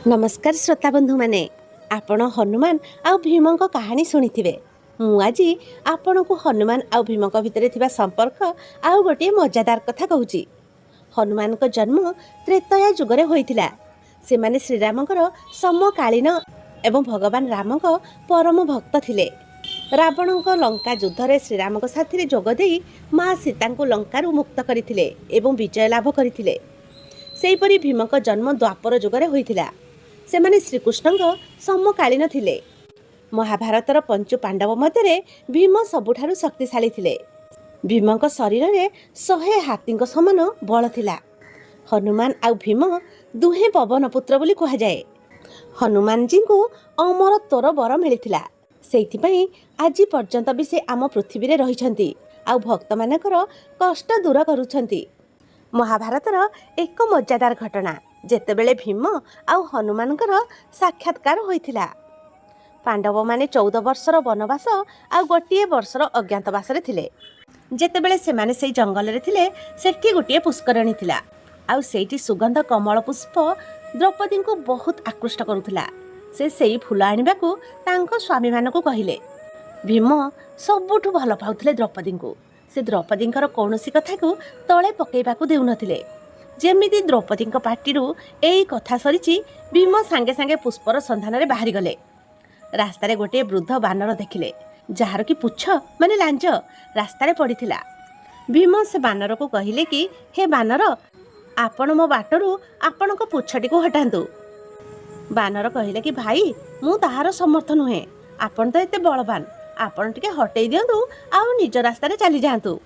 ନମସ୍କାର ଶ୍ରୋତା ବନ୍ଧୁମାନେ, ଆପଣ ହନୁମାନ ଆଉ ଭୀମଙ୍କ କାହାଣୀ ଶୁଣିଥିବେ। ମୁଁ ଆଜି ଆପଣଙ୍କୁ ହନୁମାନ ଆଉ ଭୀମଙ୍କ ଭିତରେ ଥିବା ସମ୍ପର୍କ ଆଉ ଗୋଟିଏ ମଜାଦାର କଥା କହୁଛି। ହନୁମାନଙ୍କ ଜନ୍ମ ତ୍ରେତୟା ଯୁଗରେ ହୋଇଥିଲା। ସେମାନେ ଶ୍ରୀରାମଙ୍କର ସମକାଳୀନ ଏବଂ ଭଗବାନ ରାମଙ୍କ ପରମ ଭକ୍ତ ଥିଲେ। ରାବଣଙ୍କ ଲଙ୍କା ଯୁଦ୍ଧରେ ଶ୍ରୀରାମଙ୍କ ସାଥିରେ ଯୋଗ ଦେଇ ମା ସୀତାଙ୍କୁ ଲଙ୍କାରୁ ମୁକ୍ତ କରିଥିଲେ ଏବଂ ବିଜୟ ଲାଭ କରିଥିଲେ। ସେହିପରି ଭୀମଙ୍କ ଜନ୍ମ ଦ୍ୱାପର ଯୁଗରେ ହୋଇଥିଲା। ସେମାନେ ଶ୍ରୀକୃଷ୍ଣଙ୍କ ସମକାଳୀନ ଥିଲେ। ମହାଭାରତର ପଞ୍ଚୁ ପାଣ୍ଡବ ମଧ୍ୟରେ ଭୀମ ସବୁଠାରୁ ଶକ୍ତିଶାଳୀ ଥିଲେ। ଭୀମଙ୍କ ଶରୀରରେ 100 ହାତୀଙ୍କ ସମାନ ବଳ ଥିଲା। ହନୁମାନ ଆଉ ଭୀମ ଦୁହେଁ ପବନ ପୁତ୍ର ବୋଲି କୁହାଯାଏ। ହନୁମାନଜୀଙ୍କୁ ଅମରତ୍ୱର ବର ମିଳିଥିଲା। ସେଇଥିପାଇଁ ଆଜି ପର୍ଯ୍ୟନ୍ତ ବି ସେ ଆମ ପୃଥିବୀରେ ରହିଛନ୍ତି ଆଉ ଭକ୍ତମାନଙ୍କର କଷ୍ଟ ଦୂର କରୁଛନ୍ତି। ମହାଭାରତର ଏକ ମଜାଦାର ଘଟଣା, ଯେତେବେଳେ ଭୀମ ଆଉ ହନୁମାନଙ୍କର ସାକ୍ଷାତକାର ହୋଇଥିଲା। ପାଣ୍ଡବମାନେ 14 ବର୍ଷର ବନବାସ ଆଉ ଗୋଟିଏ ବର୍ଷର ଅଜ୍ଞାତବାସରେ ଥିଲେ। ଯେତେବେଳେ ସେମାନେ ସେଇ ଜଙ୍ଗଲରେ ଥିଲେ, ସେଠି ଗୋଟିଏ ପୁଷ୍କରିଣୀ ଥିଲା ଆଉ ସେଇଠି ସୁଗନ୍ଧ କମଳ ପୁଷ୍ପ ଦ୍ରୌପଦୀଙ୍କୁ ବହୁତ ଆକୃଷ୍ଟ କରୁଥିଲା। ସେ ସେଇ ଫୁଲ ଆଣିବାକୁ ତାଙ୍କ ସ୍ୱାମୀମାନଙ୍କୁ କହିଲେ। ଭୀମ ସବୁଠୁ ଭଲ ପାଉଥିଲେ ଦ୍ରୌପଦୀଙ୍କୁ। ସେ ଦ୍ରୌପଦୀଙ୍କର କୌଣସି କଥାକୁ ତଳେ ପକାଇବାକୁ ଦେଉନଥିଲେ। ଯେମିତି ଦ୍ରୌପଦୀଙ୍କ ପାଟିରୁ ଏଇ କଥା ସରିଛି, ଭୀମ ସାଙ୍ଗେ ସାଙ୍ଗେ ପୁଷ୍ପର ସନ୍ଧାନରେ ବାହାରିଗଲେ। ରାସ୍ତାରେ ଗୋଟିଏ ବୃଦ୍ଧ ବାନର ଦେଖିଲେ, ଯାହାର କି ପୁଚ୍ଛ ମାନେ ଲାଞ୍ଜ ରାସ୍ତାରେ ପଡ଼ିଥିଲା। ଭୀମ ସେ ବାନରକୁ କହିଲେ କି, "ହେ ବାନର, ଆପଣ ମୋ ବାଟରୁ ଆପଣଙ୍କ ପୁଚ୍ଛଟିକୁ ହଟାନ୍ତୁ।" ବାନର କହିଲେ କି, "ଭାଇ, ମୁଁ ତାହାର ସମର୍ଥ ନୁହେଁ। ଆପଣ ତ ଏତେ ବଳବାନ, ଆପଣ ଟିକେ ହଟେଇ ଦିଅନ୍ତୁ ଆଉ ନିଜ ରାସ୍ତାରେ ଚାଲିଯାଆନ୍ତୁ।"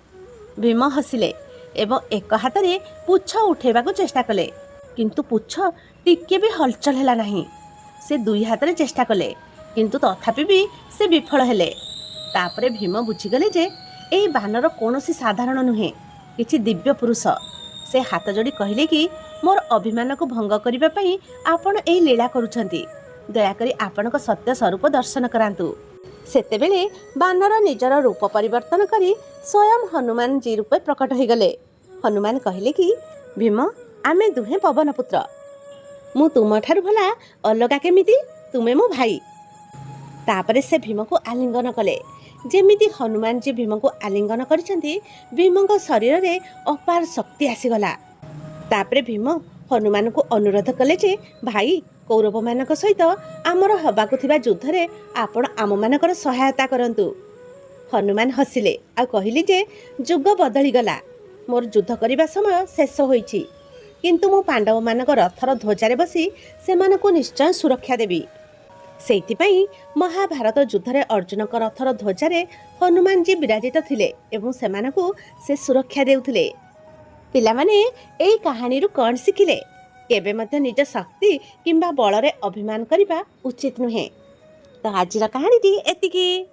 ଭୀମ ହସିଲେ ଏବଂ ଏକ ହାତରେ ପୁଚ୍ଛ ଉଠେଇବାକୁ ଚେଷ୍ଟା କଲେ, କିନ୍ତୁ ପୁଚ୍ଛ ଟିକେ ବି ହଲଚଲ ହେଲା ନାହିଁ। ସେ ଦୁଇ ହାତରେ ଚେଷ୍ଟା କଲେ, କିନ୍ତୁ ତଥାପି ବି ସେ ବିଫଳ ହେଲେ। ତାପରେ ଭୀମ ବୁଝିଗଲେ ଯେ ଏଇ ବାନର କୌଣସି ସାଧାରଣ ନୁହେଁ, କିଛି ଦିବ୍ୟ ପୁରୁଷ। ସେ ହାତ ଯୋଡ଼ି କହିଲେ କି, "ମୋର ଅଭିମାନକୁ ଭଙ୍ଗ କରିବା ପାଇଁ ଆପଣ ଏଇ ଲୀଳା କରୁଛନ୍ତି। ଦୟାକରି ଆପଣଙ୍କ ସତ୍ୟ ସ୍ୱରୂପ ଦର୍ଶନ କରାନ୍ତୁ।" ସେତେବେଳେ ବାନର ନିଜର ରୂପ ପରିବର୍ତ୍ତନ କରି ସ୍ୱୟଂ ହନୁମାନଜୀ ରୂପେ ପ୍ରକଟ ହୋଇଗଲେ। ହନୁମାନ କହିଲେ କି, "ଭୀମ, ଆମେ ଦୁହେଁ ପବନ ପୁତ୍ର। ମୁଁ ତୁମଠାରୁ ଭଲା ଅଲଗା କେମିତି? ତୁମେ ମୋ ଭାଇ।" ତାପରେ ସେ ଭୀମକୁ ଆଲିଙ୍ଗନ କଲେ। ଯେମିତି ହନୁମାନଜୀ ଭୀମକୁ ଆଲିଙ୍ଗନ କରିଛନ୍ତି, ଭୀମଙ୍କ ଶରୀରରେ ଅପାର ଶକ୍ତି ଆସିଗଲା। ତାପରେ ଭୀମ ହନୁମାନଙ୍କୁ ଅନୁରୋଧ କଲେ ଯେ, "ଭାଇ, କୌରବମାନଙ୍କ ସହିତ ଆମର ହେବାକୁ ଥିବା ଯୁଦ୍ଧରେ ଆପଣ ଆମମାନଙ୍କର ସହାୟତା କରନ୍ତୁ।" ହନୁମାନ ହସିଲେ ଆଉ କହିଲେ ଯେ, "ଯୁଗ ବଦଳିଗଲା। ମୋର ଯୁଦ୍ଧ କରିବା ସମୟ ଶେଷ ହୋଇଛି, କିନ୍ତୁ ମୁଁ ପାଣ୍ଡବମାନଙ୍କ ରଥର ଧ୍ୱଜାରେ ବସି ସେମାନଙ୍କୁ ନିଶ୍ଚୟ ସୁରକ୍ଷା ଦେବି।" ସେଇଥିପାଇଁ ମହାଭାରତ ଯୁଦ୍ଧରେ ଅର୍ଜୁନଙ୍କ ରଥର ଧ୍ୱଜାରେ ହନୁମାନଜୀ ବିରାଜିତ ଥିଲେ ଏବଂ ସେମାନଙ୍କୁ ସେ ସୁରକ୍ଷା ଦେଉଥିଲେ। ପିଲାମାନେ, ଏଇ କାହାଣୀରୁ କ'ଣ ଶିଖିଲେ? କେବେ ମଧ୍ୟ ନିଜ ଶକ୍ତି କିମ୍ବା ବଳରେ ଅଭିମାନ କରିବା ଉଚିତ ନୁହେଁ। ତ ଆଜିର କାହାଣୀଟି ଏତିକି।